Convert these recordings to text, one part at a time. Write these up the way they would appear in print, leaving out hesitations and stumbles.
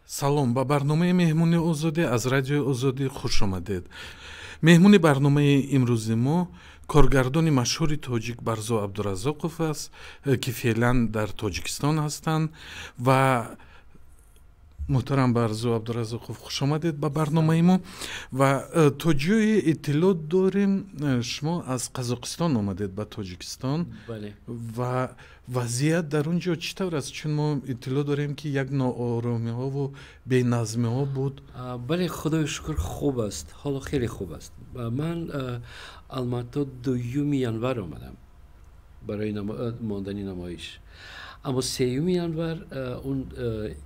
Салом, ба барномаи Меҳмони Озодӣ аз Радиои Озодӣ хуш омадед. Меҳмони барномаи имрӯзи мо коргардони машҳури тоҷик Барзу Абдураззоқов аст, ки феълан дар Тоҷикистон ҳастанд. Ва муҳтарам Барзу Абдураззоқов, хуш омадед ба барномаи мо. Ва то ҷое иттилоъ дорем, шумо аз Қазоқистон омадед ба Тоҷикистон. Ва вазъият дар он ҷо чӣ тавр аст? Чун мо иттилоъ дорем, ки як нооромиҳову беназмиҳо буд. Бале, худои шукр, хуб аст, ҳоло хеле хуб аст. Ман Алмато 2 январ омадам барои мондани намоиш, аммо 3 январ он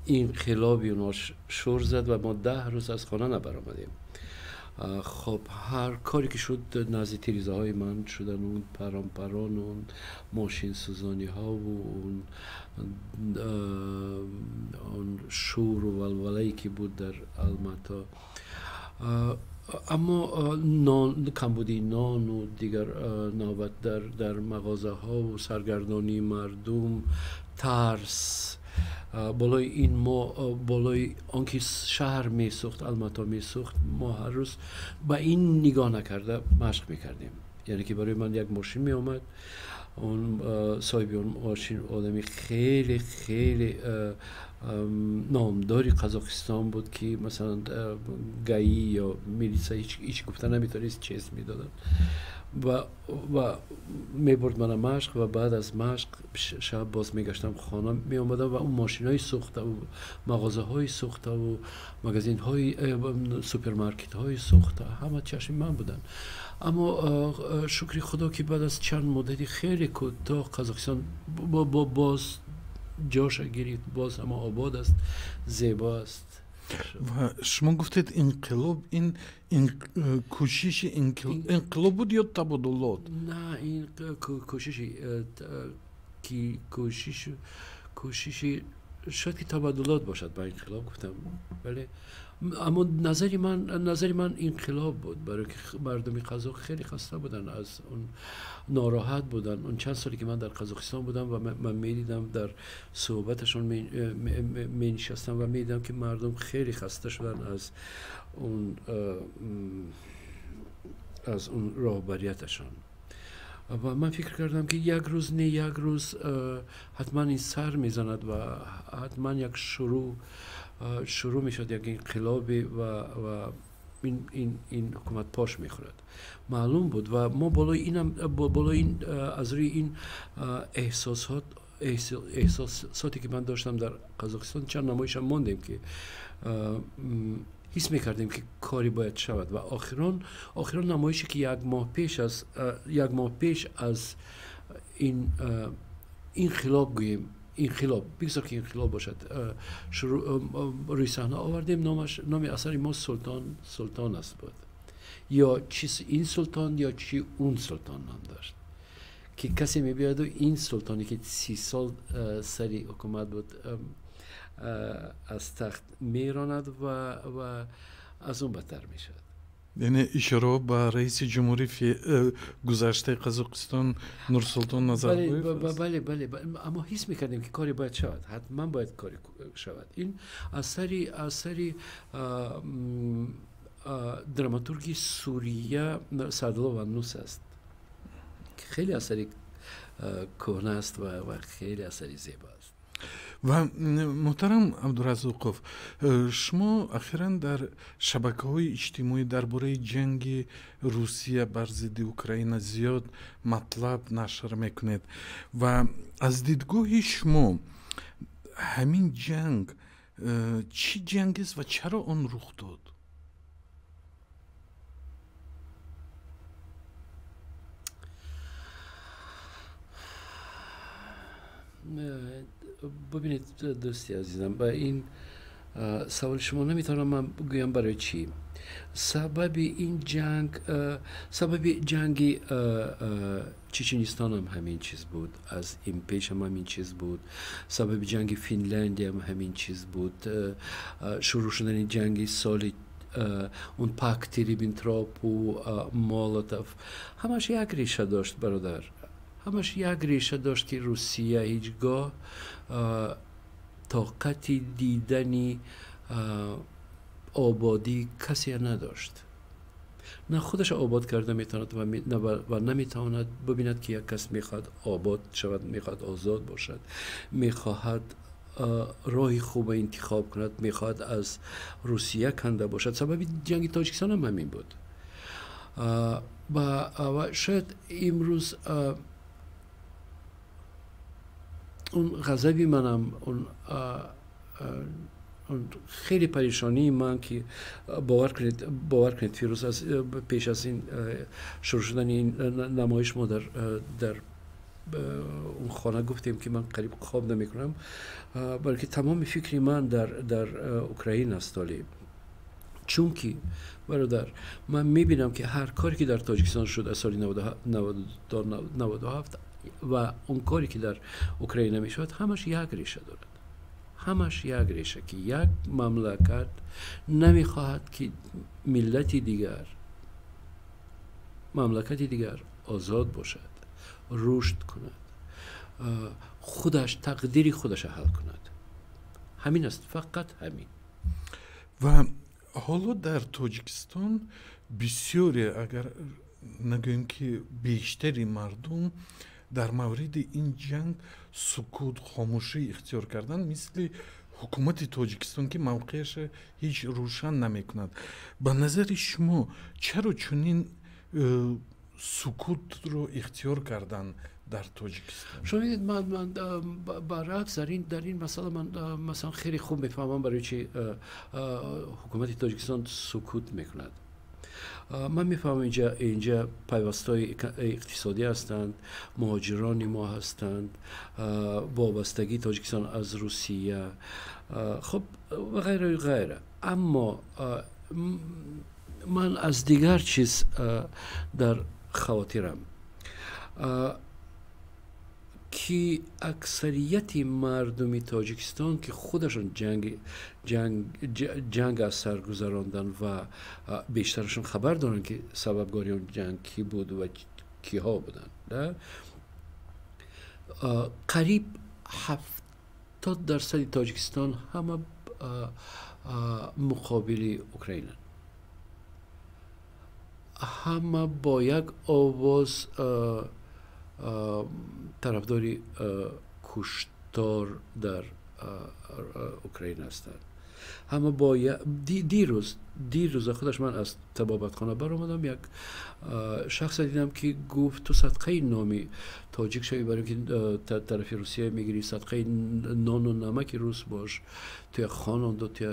инқилоби онҳо шур зад ва мо 10 рӯз аз хона набаромадем. Хоб, ҳар коре ки шуд назди тирезаҳои ман шудан, он паронпарон, он мошинсӯзониҳову он шӯру валвалае ки буд дар Алмато. Аммо камбудии нону дигар навбат дар мағозаҳову саргардонии мардум, тарс болои ин, мо болои он ки шаҳр месӯхт, Алмато месӯхт, мо ҳар рӯз ба ин нигоҳ накарда машқ мекардем. Яъне ки барои ман як мошин меомад, он соҳиби он мошин одами хеле хеле номдори Қазоқистон буд, ки масалан ГАИ ё милиса ҳеҷ гуфта наметавонист, чест медоданд ва мебурд мана машқ. Ва баъд аз машқ шаб боз мегаштам хона, меомадам ва он мошинҳои сӯхтаву мағозаҳои сӯхтаву магазинҳои, супермаркетҳои сӯхта ҳама чашми ман буданд. Аммо шукри худо, ки баъд аз чанд муддати хеле кӯтоҳ Қазоқистон боз ҷоша гирифт, боз ҳама обод аст, зебо аст. Ва шумо гуфтед инқилоб, ин кӯшиши инқилоб буд ё табодулот? На, ин кӯшиши ки кӯшиши шояд ки табаддулот бошад, ба инқилоб гуфтам, бале, аммо назари ман инқилоб буд, барои ки мардуми қазоқ хеле хаста буданд, аз он нороҳат буданд. Он чанд соле ки ман дар Қазоқистон будам ва ман медидам, дар суҳбаташон менишастам ва медидам, ки мардум хеле хаста шуданд аз он роҳбарияташон. Ва ман фикр кардам, ки як рӯз, не, як рӯз ҳатман ин сар мезанад ва ҳатман як шурӯъ мешавад, як инқилобе ва ин ҳукумат пош мехӯрад. Маълум буд. Ва мо болои инам, болои ин, аз рӯи ин эҳсосоте ки ман доштам дар Қазоқистон, чанд намоишам мондем, ки ҳис мекардем, ки коре бояд шавад. Ва охирон намоише ки як моҳ пеш аз ин инқилоб, гӯем инқилоб, бигзор ки инқилоб бошад, рӯи саҳна овардем, номаш, номи асари мо Султон аст буд, ё чи ин султон, ё чи он султон ном дошт, ки касе мебиёяду ин султоне ки 30 сол сари ҳукумат буд, аз тахт меронад ва аз он бадтар мешавад. Яъне ишора ба раиси ҷумҳури гузаштаи Қазоқистон Нурсултон Назарбоев? Бале, аммо ҳис мекардем, ки коре бояд шавад, ҳатман бояд коре шавад. Ин асари драматурги Сурия Саъдулло Ваннус аст, ки хеле асари кӯҳна аст ва хеле асари зебо аст. Ва муҳтарам Абдураззоқов, шумо ахиран дар шабакаҳои иҷтимоӣ дар бораи ҷанги Русия бар зидди Украина зиёд матлаб нашр мекунед. Ва аз дидгоҳи шумо ҳамин ҷанг чӣ ҷангест ва чаро он рух дод? Бубинед, дӯсти азизам, ба ин саволи шумо наметавонам ман гӯям барои чӣ. Сабаби ин ҷанг, сабаби ҷанги Чеченистонам ҳамин чиз буд, аз ин пешам ҳамин чиз буд, сабаби ҷанги Финляндиям ҳамин чиз буд, шурӯъ шудани ҷанги соли он пакти Риббентропу Молотов, ҳамаш як реша дошт, бародар, ҳамаш як реша дошт, ки Русия ҳеҷ гоҳ тоқати дидани Ободии касе надошт. На худаш обод карда метавонад ва наметавонад бибинад, ки як кас мехоҳад обод шавад, мехоҳад озод бошад, мехоҳад роҳи хуба интихоб кунад, мехоҳад аз Русия канда бошад. Сабаби ҷанги Тоҷикистон ҳам ҳамин буд. Ва шояд имрӯз он ғазаби манам, он хеле парешонии ман, ки бовар кунед, Фирӯз, аз пеш аз ин шурӯъ шудани ин намоиш мо дар он хона гуфтем, ки ман қариб хоб намекунам, балки тамоми фикри ман дар Украина аст. Толиб, чунки, бародар, ман мебинам, ки ҳар коре ки дар Тоҷикистон шуд аз соли 97 ва он коре ки дар Украина мешавад, ҳамаш як реша дорад, ҳамаш як реша, ки як мамлакат намехоҳад, ки миллати дигар, мамлакати дигар озод бошад, рушд кунад, худаш тақдири худаша ҳал кунад. Ҳамин аст, фақат ҳамин. Ва ҳоло дар Тоҷикистон бисёре, агар нагӯем ки бештари мардум, дар мавриди ин ҷанг сукут, хомӯшӣ ихтиёр карданд, мисли ҳукумати Тоҷикистон, ки мавқеаша ҳеҷ рӯшан намекунад. Ба назари шумо, чаро чунин сукутро ихтиёр карданд дар Тоҷикистон? Шумо медонед, ман баръакс, дар ин масъала ман масалан хеле хуб мефаҳмам, барои чи ҳукумати Тоҷикистон сукут мекунад. Ман мефаҳмам, инҷа пайвастҳои иқтисодӣ ҳастанд, муҳоҷирони мо ҳастанд, вобастагии Тоҷикистон аз Русия, хуб, ва ғайра ғайра. Аммо ман аз дигар чиз дар хавотирам, ки аксарияти мардуми Тоҷикистон, ки худашон ҷанг аз сар гузаронданд ва бештарашон хабар доранд, ки сабабгори он ҷанг кӣ буд ва киҳо буданд, қариб 70 дарсади Тоҷикистон ҳама муқобили Украинанд, ҳама бо як овоз тарафдори куштор дар Украина ҳастанд. Ҳама бо дирӯз худаш ман аз табобатхона баромадам, як шахсе дидам, ки гуфт: «Ту садқаи номи тоҷик шавӣ, барои ки тарафи Русия мегирӣ, садқаи нону намаки рус бош, ту як хононду, ту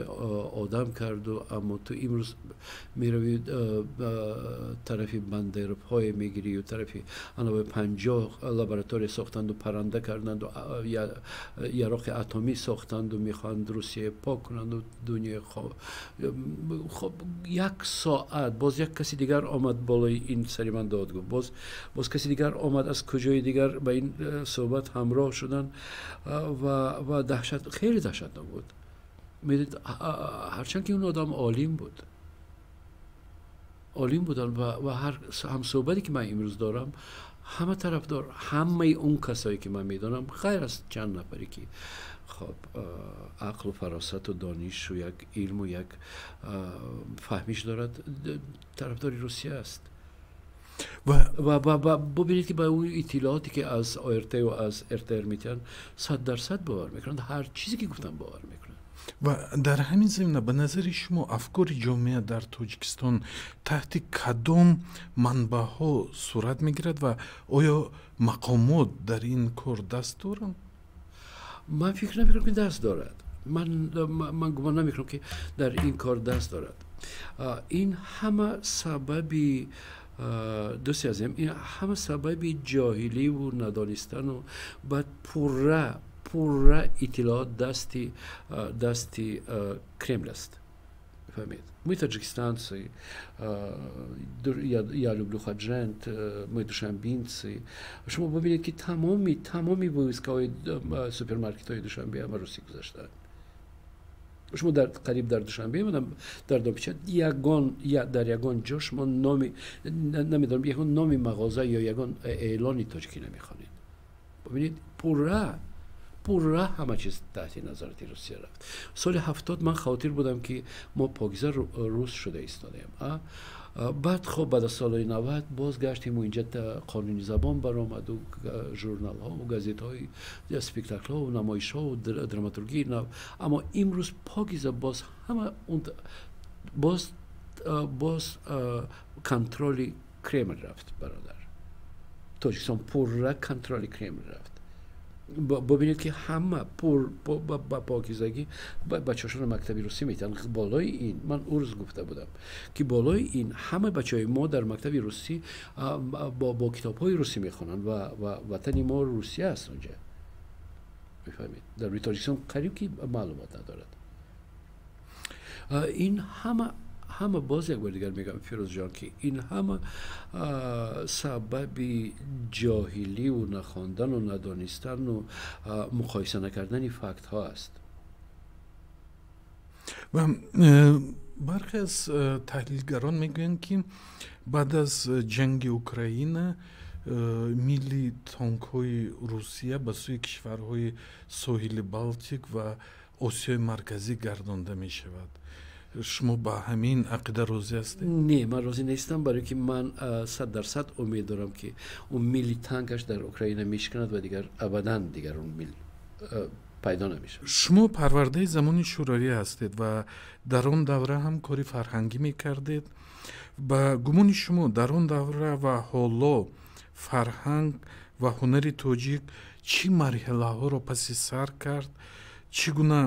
одам карду, аммо ту имрӯз меравӣ, тарафи бандеровҳое мегирию тарафи анавои 50 лаборатория сохтанду, парранда карданду, яроқи атомӣ сохтанду, мехоҳанд Русия пок кунанду дунёи». Хоб, як соат боз як каси дигар омад, болои ин сари ман дод гуфт. Боз каси дигар омад аз куҷои дигар, ба ин суҳбат ҳамроҳ шуданд ва даҳшат, хеле даҳшатнок буд. Медид, ҳарчанд ки он одам олим буд, олим буданд ва ҳар ҳамсуҳбате ки ман имрӯз дорам, ҳама тарафдор, ҳамаи он касое ки ман медонам, ғайр аз чанд нафаре, ки хоб, ақлу фаросату донишу як илму як фаҳмиш дорад, тарафдори Русия аст. Ва бубинед, ки ба он иттилооте ки аз ОРТу аз РТР метиҳанд, 100% бовар мекунанд, ҳар чизе ки гуфтам, бовар мекунанд. Ва дар ҳамин замина, ба назари шумо, афкори ҷомеа дар Тоҷикистон таҳти кадом манбаъҳо сурат мегирад ва оё мақомот дар ин кор даст доранд? Ман фикр намекунам, ки даст дорад. Ман гумон намекунам, ки дар ин кор даст дорад. Ин ҳама сабаби, дӯсти азизам, ин ҳама сабаби ҷоҳиливу надонистану баъд пурра иттилоот дасти Кремл аст. Фаҳмед, мы таджикистанцы, я люблю Худжанд, мы душанбинцы. Шумо бибинед, ки тамоми вывескаҳои супермаркетҳои Душанбе ҳама русӣ гузаштаанд. Шумо дар қариб дар Душанбе дар Домпича ягон, дар ягон ҷо шумо номи намедонам, ягон номи мағоза ё ягон эълони тоҷикӣ намехонед. Бибинед, пурра Пурра ҳама чиз таҳти назорати Русия рафт. Соли 70 ман хотир будам ки мо покиза рус шуда истодаем. Баъд хоб баъд аз солҳои 90 боз гаштем ва инҷа қонуни забон баромад ва журналҳо ва газетҳои спектаклҳо ва намоишҳо ва драматургии нав. Аммо имрӯз покиза боз ҳама боз контроли Кремл рафт, бародар. Тоҷикистон пурра контроли Кремл рафт. Бубинед ки ҳама ба покизагӣ бачаҳошонро мактаби русӣ метиҳанд. Болои ин ман урз гуфта будам ки болои ин ҳама бачаҳои мо дар мактаби русӣ бо китобҳои русӣ мехонанд ва ватани мо Русия аст онҷа. Мефаҳмед, дар рӯи Тоҷикистон қариб ки маълумот надорад. Ин ҳама боз як бор дигар мегӯям, Фирӯзҷон, ки ин ҳама сабаби ҷоҳилию нахондану надонистану муқоиса накардани фактҳо аст. Ва бархе аз таҳлилгарон мегӯянд, ки баъд аз ҷанги Украина милли танкҳои Русия ба сӯи кишварҳои соҳили Балтик ва Осиёи Марказӣ гардонда мешавад. Шумо ба ҳамин ақида розӣ ҳастед? Не, ман розӣ нестам, барои ки ман 100% умед дорам, ки он милли танкаш дар Украина мешиканад ва дигар абадан дигар он мил пайдо намешавад. Шумо парвардаи замони Шӯравӣ ҳастед ва дар он давра ҳам кори фарҳангӣ мекардед. Ба гумони шумо дар он давра ва ҳоло фарҳанг ва ҳунари тоҷик чӣ марҳилаҳоро паси сар кард, чӣ гуна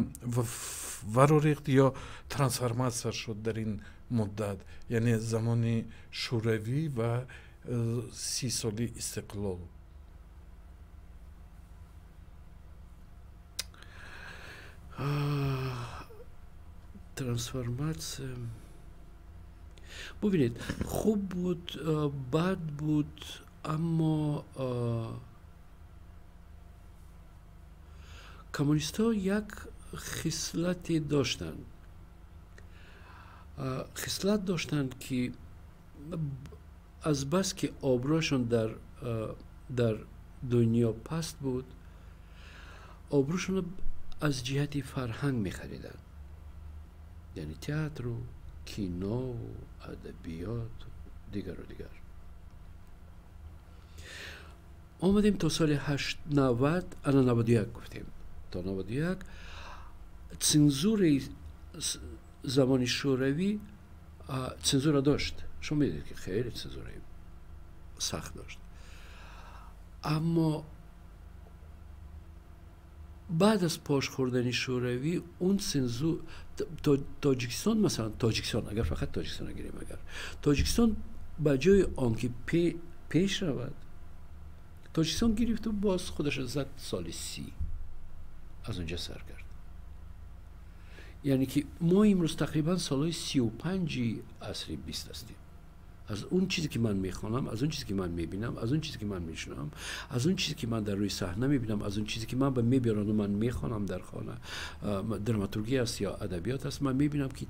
варо рехт ё трансформатсия шуд дар ин муддат, яъне замони Шӯравӣ ва 30 соли истиқлол? Трансформатсия, бубинед, хуб буд, бад буд, аммо коммунистҳо як хислате доштанд, хислат доштанд, ки аз бас ки обрӯшон дар дунё паст буд, обрӯшонро аз ҷиҳати фарҳанг мехариданд, яъне театру, кинову, адабиёту дигару дигар. Омадем то соли 90, ана 91 гуфтем, то 91 цензураи замони Шӯравӣ цензура дошт. Шумо медонед ки хеле цензураи сахт дошт. Аммо баъд аз пош хӯрдани Шӯравӣ он цензур Тоҷикистон, масалан Тоҷикистон, агар фақат Тоҷикистонро гирем, агар Тоҷикистон ба ҷои он ки пеш равад, Тоҷикистон гирифту боз худашро зад соли 30 аз онҷа сар кард. Яъне ки мо имрӯз тақрибан солҳои 35 асри 20 ҳастем. Аз он чизе ки ман мехонам, аз он чизе ки ман мебинам, аз он чизе ки ман мешунавам, аз он чизе ки ман дар рӯи саҳна мебинам, аз он чизе ки ман ба мебиёрану ман мехонам дар хона, драматургия аст ё адабиёт аст, ман мебинам ки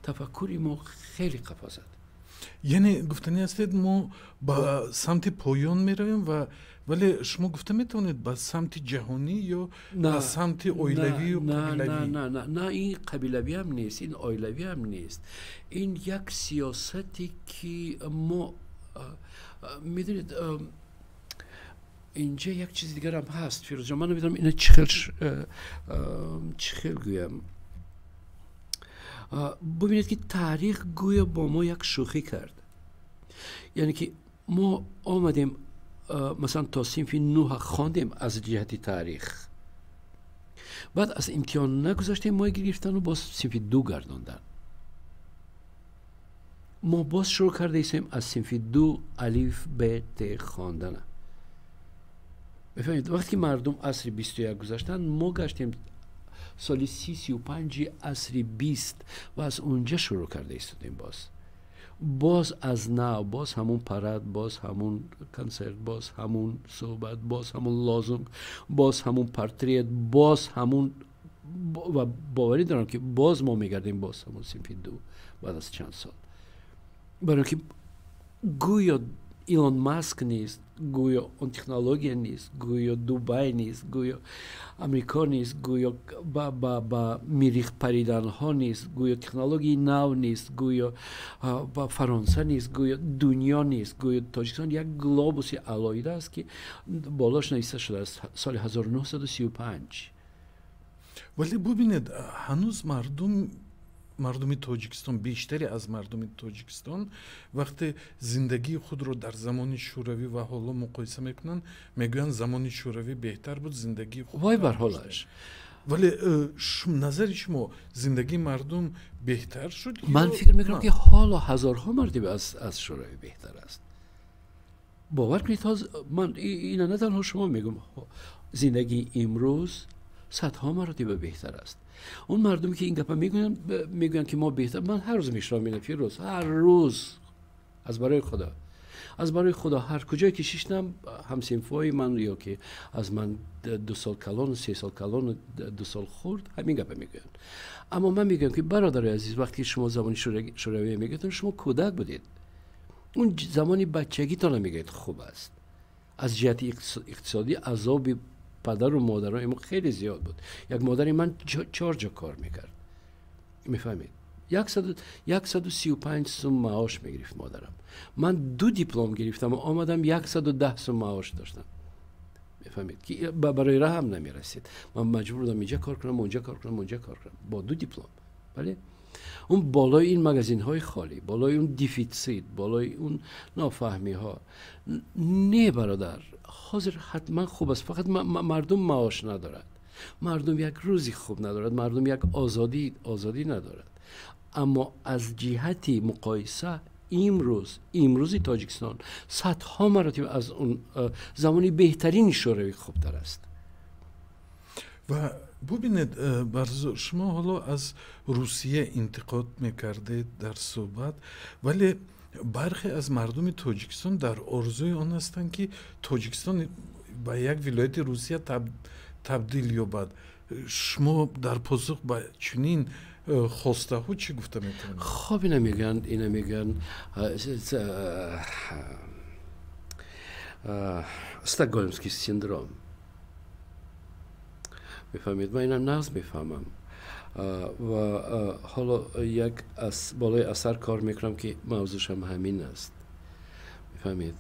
тафаккури мо хеле қафо зад. Яъне гуфтанӣ ҳастед, мо ба самти поён меравем, вале шумо гуфта метавонед ба самти ҷаҳонӣ ё ба самти оилавию қабилавӣ? На, ин қабилавиам нест, ин оилавиам нест. Ин як сиёсате ки мо медонед, инҷа як чизи дигарам ҳаст, Фирӯзҷон, ман намедонам ина чӣ хел гӯям. Бубинед ки таърих гӯё бо мо як шӯхӣ кард. Яъне ки мо омадем, масалан то синфи 9 хондем аз ҷиҳати таърих, баъд аз имтиҳон нагузаштем, мо гирифтану боз синфи 2 гардондан. Мо боз шурӯъ кардаистем аз синфи 2 алиф б т хондана. Мефаҳмед, вақте ки мардум асри 21 гузаштанд, мо гаштем соли 35 асри 20 ва аз онҷа шурӯъ карда истодем. Боз аз нав, боз ҳамун парад, боз ҳамун консерт, боз ҳамун суҳбат, боз ҳамун лозунг, боз ҳамун портрет, боз ҳамун, ва боварӣ дорам ки боз мо мегардем боз ҳамун синфи 2 баъд аз чанд сол. Барои ки гӯё Илон Маск нест, гӯё он технология нест, гӯё Дубай нест, гӯё Амрико нест, гӯё ба Мирих париданҳо нест, гӯё технологияи нав нест, гӯё ба Фаронса нест, гӯё дунё нест, гӯё Тоҷикистон як глобуси алоҳида аст, ки болош нависта шудааст соли 1935. Вале бубинед, ҳанӯз мардуми Тоҷикистон, бештаре аз мардуми Тоҷикистон вақте зиндагии худро дар замони Шӯравӣ ва ҳоло муқоиса мекунанд, мегӯянд, замони Шӯравӣ беҳтар буд, зиндагии хуб. Вой бар ҳолаш. Вале назари шумо, зиндагии мардум беҳтар шуд? Ман фикр мекунам, ки ҳоло ҳазорҳо мартиба аз Шӯравӣ беҳтар аст. Бовар кунед, ман ина на танҳо шумо мегӯм, зиндагии имрӯз садҳо маротиба беҳтар аст. Он мардуме, ки ин гапа мегӯянд, мегӯянд, ки мо беҳтар, ман ҳар рӯз мешунавам ина, Фирӯз, ҳар рӯз, аз барои Худо, аз барои Худо, ҳар куҷое ки шиштам, ҳамсинфҳои ман ё ки аз ман 2 сол калону, 3 сол калону, 2 сол хурд ҳамин гапа мегӯянд. Аммо ман мегӯям, ки бародари азиз, вақте ки шумо замони Шӯравия мегӯед, шумо кӯдак будед. Он замони бачагитона мегӯед хуб аст. Аз ҷиҳати иқтисодӣ азоби падару модарои мо хеле зиёд буд. Як модари ман чор ҷо кор мекард, мефаҳмед, 135 сум маош мегирифт модарам. Ман ду диплом гирифтам, омадам, 110 сум маош доштам, мефаҳмед, ки барои раҳам намерасид. Ман маҷбур будам инҷа кор кунам, онҷа кор кунам, онҷа кор кунам бо ду диплом. Бале, он болои ин магазинҳои холӣ, болои он дефитсит, болои он нофаҳмиҳо. Не, бародар, ҳозир ҳатман хуб аст, фақат мардум маош надорад, мардум як рӯзи хуб надорад, мардум як озодӣ надорад. Аммо аз ҷиҳати муқоиса имрӯз, имрӯзи Тоҷикистон садҳо маротиба аз он замони беҳтарини Шӯравӣ хубтар аст. Ва бубинед, Барзу, шумо ҳоло аз Русия интиқод мекардед дар суҳбат, вале бархе аз мардуми Тоҷикистон дар орзуи он ҳастанд, ки Тоҷикистон ба як вилояти Русия табдил ёбад. Шумо дар посух ба чунин хостаҳо чӣ гуфта метавонед? Хоб, ина мегӯянд Стокгольмский синдром, мефаҳмед, ман инам нағз мефаҳмам ва ҳоло як аз болои асар кор мекунам, ки мавзӯшам ҳамин аст, мефаҳмед.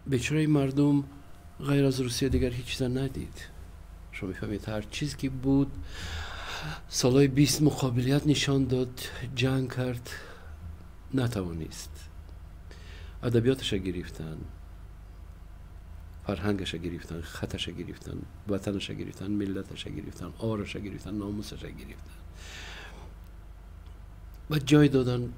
Бечораи мардум ғайр аз Русия дигар ҳеҷ чиза надид, шумо мефаҳмед. Ҳар чиз ки буд, солҳои 20 муқобилият нишон дод, ҷанг кард, натавонист. Адабиёташа гирифтанд, фарҳангаша гирифтанд, хаташа гирифтанд, ватанаша гирифтанд, миллаташа гирифтанд, ораша гирифтанд, номусаша гирифтанд ва ҷой доданд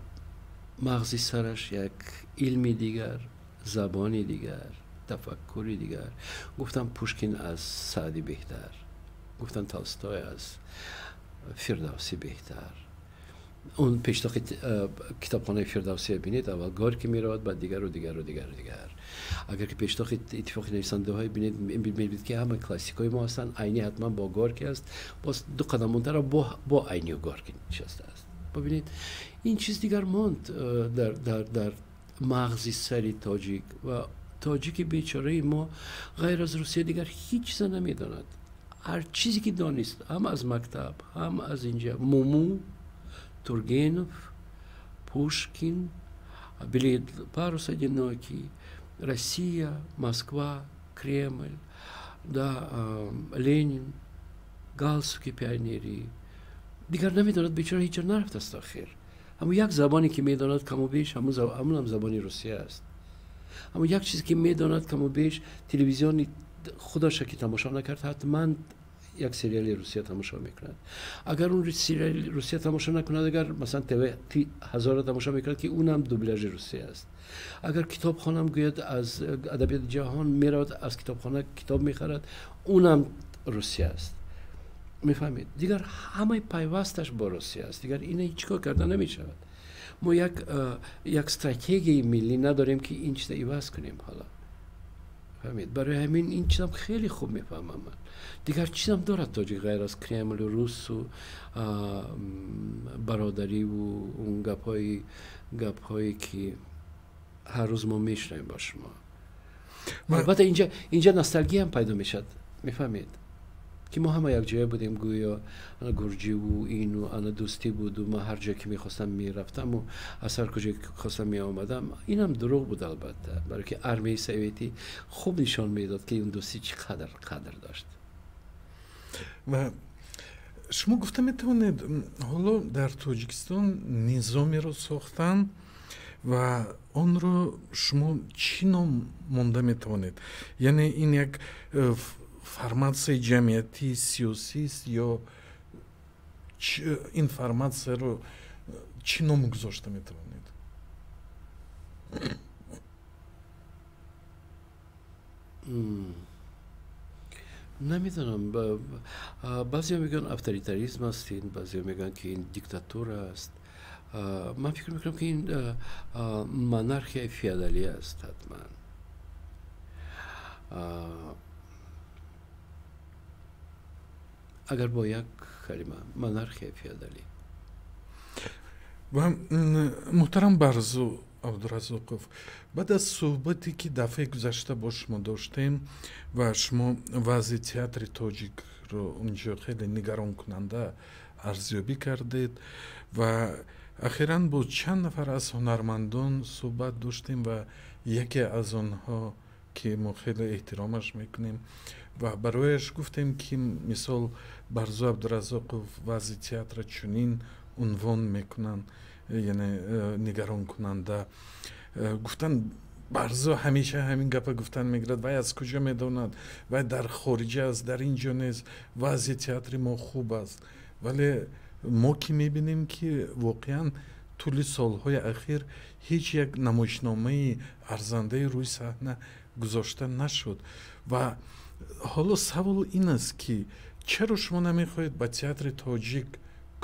мағзи сараш як илми дигар, забони дигар, тафаккури дигар. Гуфтам, Пушкин аз Саъдӣ беҳтар, гуфтам, Толстой аз Фирдавсӣ беҳтар. Он пештоқи китобхонаи Фирдавсия бинед, аввал Горький меравад, баъд дигару дигару дигару дигар. Агар ки пештоқи Иттифоқи нависандаҳое бинед, мебинед, ки ҳама классикҳои мо ҳастанд. Айнӣ ҳатман бо Горький аст, боз ду қадам онтара бо Айнию Горький нишастааст. Бибинед, ин чиз дигар монд дар мағзи сари тоҷик ва тоҷики бечораи мо ғайр аз Русия дигар ҳеҷ чиза намедонад. Ҳар чизе ки донист, ҳам аз мактаб, ҳам аз инҷа, Муму, Тургенев, Пушкин, Белый парус одинокий, Россия, Москва, Кремль, да, Ленин, галстуки пионерии. Дигар намедонад бечора, ҳеҷ ҷо нарафтааст охир. Ҳамун як забоне ки медонад каму беш, ҳамунам забони Русия аст. Ҳамун як чизе ки медонад каму беш, телевизиони худаша ки тамошо накард, ҳатман як сериали Русия тамошо мекунад. Агар он сериали Русия тамошо накунад, агар масалан ТВ ҳазорро тамошо мекунад, ки унам дубляжи Русия аст. Агар китобхонам гӯяд, аз адабиёти ҷаҳон меравад, аз китобхона китоб мехарад, унам Русия аст, мефаҳмед. Дигар ҳамаи пайвасташ бо Русия аст. Дигар ина ҳеҷ кор карда намешавад. Мо як стратегияи миллӣ надорем, ки ин чиза иваз кунем ҳоло. Мефаҳмед, барои ҳамин ин чизам хеле хуб мефаҳмам ман. Дигар чизам дорад тоҷик ғайр аз Кремлю, русу бародариву он гапҳое ки ҳар рӯз мо мешунавем бо шумо. Албатта инҷа носталгиям пайдо мешавад, мефаҳмед, ки мо ҳама якҷоя будем, гӯё ана гурҷиву ину ана дӯстӣ буду ман ҳар ҷое ки мехостам мерафтаму аз ҳар куҷое ки хостам меомадам. Инам дурӯғ буд албатта, барое ки армияи советӣ хуб нишон медод, ки ин дӯстӣ чӣ қадр қадр дошт. Ва шумо гуфта метавонед, ҳоло дар Тоҷикистон низомеро сохтанд ва онро шумо чӣ ном монда метавонед? Яъне ин як форматсияи ҷамъиятии сиёсист ё ин форматсияро чӣ ном гузошта метавонед? Намедонам, баъзеҳо мегӯянд авторитаризм аст ин, баъзеҳо мегӯянд, ки ин диктатура аст. Ман фикр мекунам, ки ин монархияи феодалӣ аст ҳатман. Агар бо як калима, монархияи феодалӣ. Ва муҳтарам Барзу Абдураззоқов, баъд аз суҳбате ки дафъаи гузашта бо шумо доштем ва шумо вазъи театри тоҷикро унҷо хеле нигаронкунанда арзёбӣ кардед ва ахиран бо чанд нафар аз ҳунармандон суҳбат доштем ва яке аз онҳо ки мо хеле эҳтиромаш мекунем ва барояш гуфтем, ки мисол Барзу Абдураззоқов вазъи театра чунин унвон мекунанд, яъне нигаронкунанда. Гуфтанд, Барзу ҳамеша ҳамин гапа гуфтан мегирад, вай аз куҷо медонад, вай дар хориҷа аст, дар ин ҷо нест, вазъи театри мо хуб аст. Вале мо ки мебинем, ки воқеан тӯли солҳои ахир ҳеҷ як намоишномаи арзандаи рӯи саҳна гузошта нашуд. Ва ҳоло савол ин аст, ки чаро шумо намехоҳед ба театри тоҷик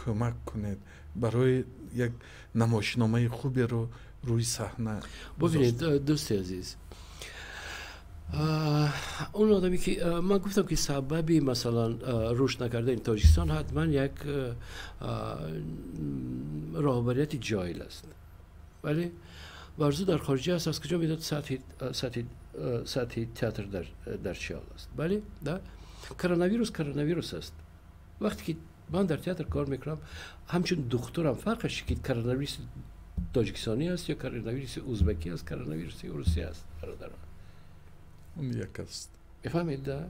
кӯмак кунед барои як намоишномаи хуберо рӯи саҳна? Бубинед, дӯсти азиз, он одаме ки ман гуфтам, ки сабаби масалан рушд накардани Тоҷикистон ҳатман як роҳбарияти ҷоҳил аст. Вале Барзу дар хориҷа аст, аз куҷо медод сатҳи театр дар чӣ ҳол аст? Бале, да, коронавирус аст. Вақте ки ман дар театр кор мекунам, ҳамчун духтурам фарқаш ки коронавируси тоҷикистонӣ аст ё коронавируси узбекӣ аст, коронавируси русия аст, бародарон. Он як аст. Мефаҳмед, да?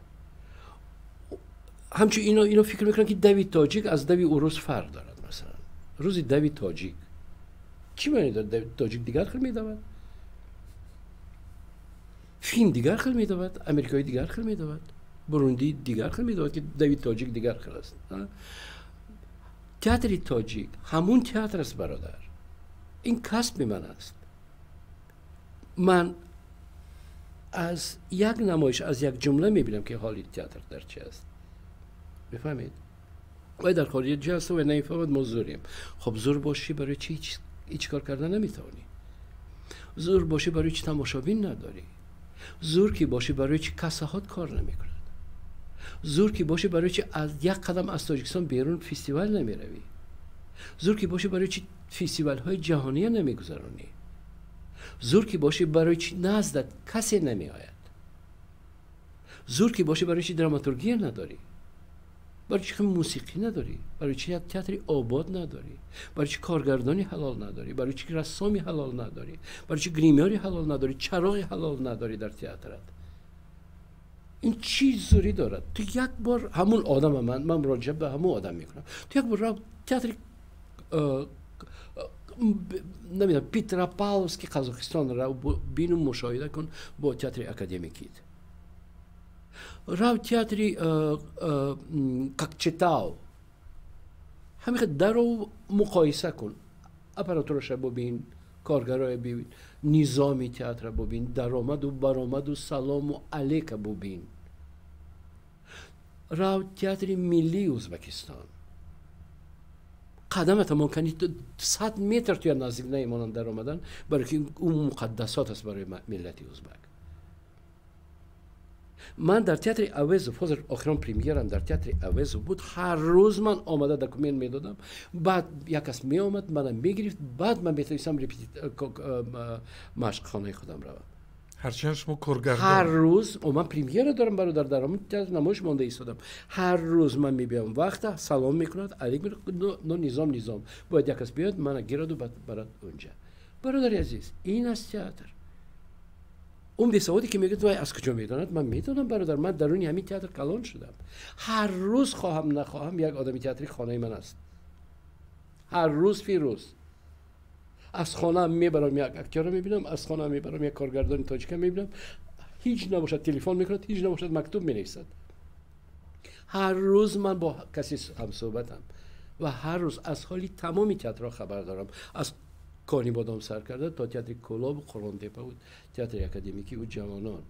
Ҳамчун ино фикр мекунанд, ки дави тоҷик аз дави урус фарқ дорад. Масалан, рӯзи дави тоҷик чӣ маъне дорад? Дави тоҷик дигар хел медавад, фин дигар хел медавад, америкоӣ дигар хел медавад, бурундӣ дигар хел медавад, ки дави тоҷик дигар хел аст. Театри тоҷик ҳамун театр аст, бародар. Ин касби ман аст. Ман аз як намоиш, аз як ҷумла мебинам, ки ҳоли театр дар чи аст. Мефаҳмед? Вай дар хориҷа аст ва намефаҳмад, мо зӯрем. Хоб, зӯр бошӣ, барои чи ҳеҷ кор карда наметавонӣ? Зӯр бошӣ, барои чи тамошобин надорӣ? Зӯр ки бошӣ, барои чи кассаҳот кор намекунад? Зӯр ки бошӣ, барои чи аз як қадам аз Тоҷикистон берун фестивал намеравӣ? Зӯр ки бошӣ, барои чи фестивалҳои ҷаҳония намегузаронӣ? Зӯр ки бошӣ, барои чи наздат касе намеояд? Зӯр ки бошӣ, барои чи драматургия надорӣ? Барои чи мусиқӣ надорӣ? Барои чи як театри обод надорӣ? Барои чи коргардони ҳалол надорӣ? Барои чи рассоми ҳалол надорӣ? Барои чи гримёри ҳалол надорӣ? Чароғи ҳалол надорӣ дар театрат? Ин чӣ зӯрӣ дорад? Ту як бор ҳамун одама, ман муроҷиат ба ҳамун одам мекунам, ту як бор рав театри намедонам Петропавловски Қазоқистон рав, бину мушоҳида кун бо театри академикит. Рав театри Кокчетау, ҳамин даров муқоиса кун, аппаратураша бубин, коргарое бибин, низоми театра бубин, даромаду баромаду салому алейка бубин. Рав театри миллии Узбекистон, қадамата монкани 100 метр туя наздик наимонанд даромадан, барои ки ӯ муқаддасот аст барои миллати узбак. Ман дар театри Авезов, ҳозир охирон премьерам дар театри Авезов буд, ҳар рӯз ман омада документ медодам, баъд як кас меомад, мана мегирифт, баъд ман метавонистам машқхонаи худам равам. Ҳарчанд шумо коргардон. Ҳар рӯз ман премьера дорам, бародар, дар ҳамон театр намоиш монда истодам. Ҳар рӯз ман мебиям, вақта салом мекунад, алик, но низом бояд як кас биёяд, мана гираду баъд барад унҷа. Бародари азиз, ин аст театр. Он бесаводе ки мегӯяд, вай аз куҷо медонад? Ман медонам, бародар, ман даруни ҳамин театр калон шудам. Ҳар рӯз, хоҳам нахоҳам, як одами театри хонаи ман аст. Ҳар рӯз, Фирӯз, аз хонаам мебарам як актёрро мебинам, аз хонаам мебарам як коргардони тоҷика мебинам. Ҳеҷ набошад, телефон мекунад, ҳеҷ набошад, мактуб менависад. Ҳар рӯз ман бо касе ҳамсӯҳбатам ва ҳар рӯз аз ҳоли тамоми театрҳо хабар дорам, аз Конибодом сар карда то театри Кӯлобу Қурғонтепаву театри академикиву ҷавонон.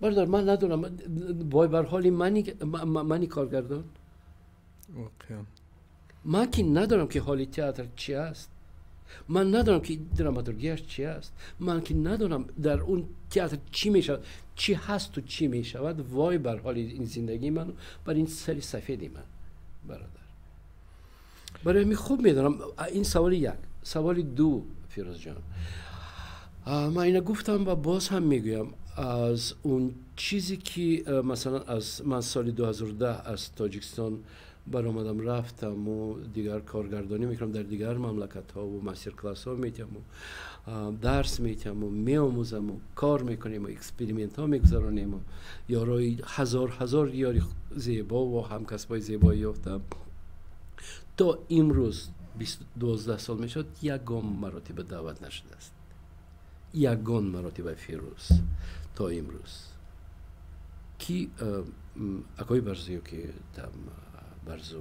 Бародар, ман надонам, вой бар ҳоли мани коргардон. Воқеан. Ман ки надорам, ки ҳоли театр чи аст, ман надорам, ки драматургияш чи аст, ман ки надорам, дар он театр чӣ мешавад, чӣ ҳасту чӣ мешавад. Вой бар ҳоли ин зиндагии ману бар ин сари сафеди ман, бародар. Барои ҳамин хуб медонам. Ин саволи як. Саволи ду, Фирӯзҷон, ман ина гуфтам ва боз ҳам мегӯям: аз он чизе ки, масалан, аз ман соли 2010 аз Тоҷикистон баромадам, рафтаму дигар коргардонӣ мекунам дар дигар мамлакатҳову мастер-классҳо метиҳаму дарс метиҳаму меомӯзаму кор мекунему экспериментҳо мегузаронему ёрои ҳазор ҳазор ёри зебову ҳамкасбои зебоӣ ёфтам, то имрӯз 12 сол мешавад, ягон маротиба даъват нашудааст, ягон маротиба, Фирӯз, то имрӯз, ки акои Барзуё, ки там Барзу,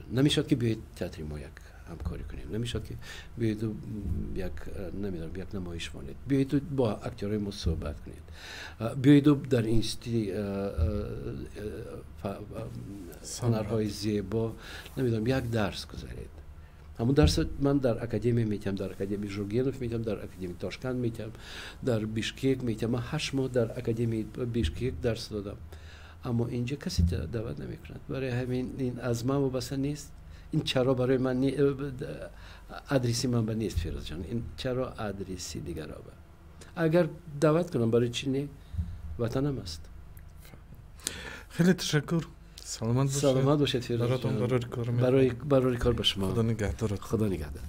намешавад, ки биёед театри мо як ҳамкорӣ кунем, намешавад, ки биёеду як, намедонам, як намоиш монед, биёеду бо актёрои мо суҳбат кунед, биёеду дар институти ҳунарҳои зебо, намедонам, як дарс гузаред. Ҳамун дарс ман дар академия метиҳам, дар академияи Жургенов метиҳам, дар академияи Тошканд метиҳам, дар Бишкек метиҳам. Ман 8 моҳ дар академияи Бишкек дарс додам, аммо инҷа касе даъват намекунад. Барои ҳамин ин аз ман вобаста нест. Ин чаро барои ман адреси ман ба нест, Фирӯзҷон, ин чаро адреси дигаро ба. Агар даъват кунам, барои чӣ не? Ватанам аст. Хеле ташаккур, саломат бошед. Саломат бошед, Фирӯз. Баротон барори кор. Барори кор ба шумо. Худо нигаҳдорат. Худо нигаҳдор.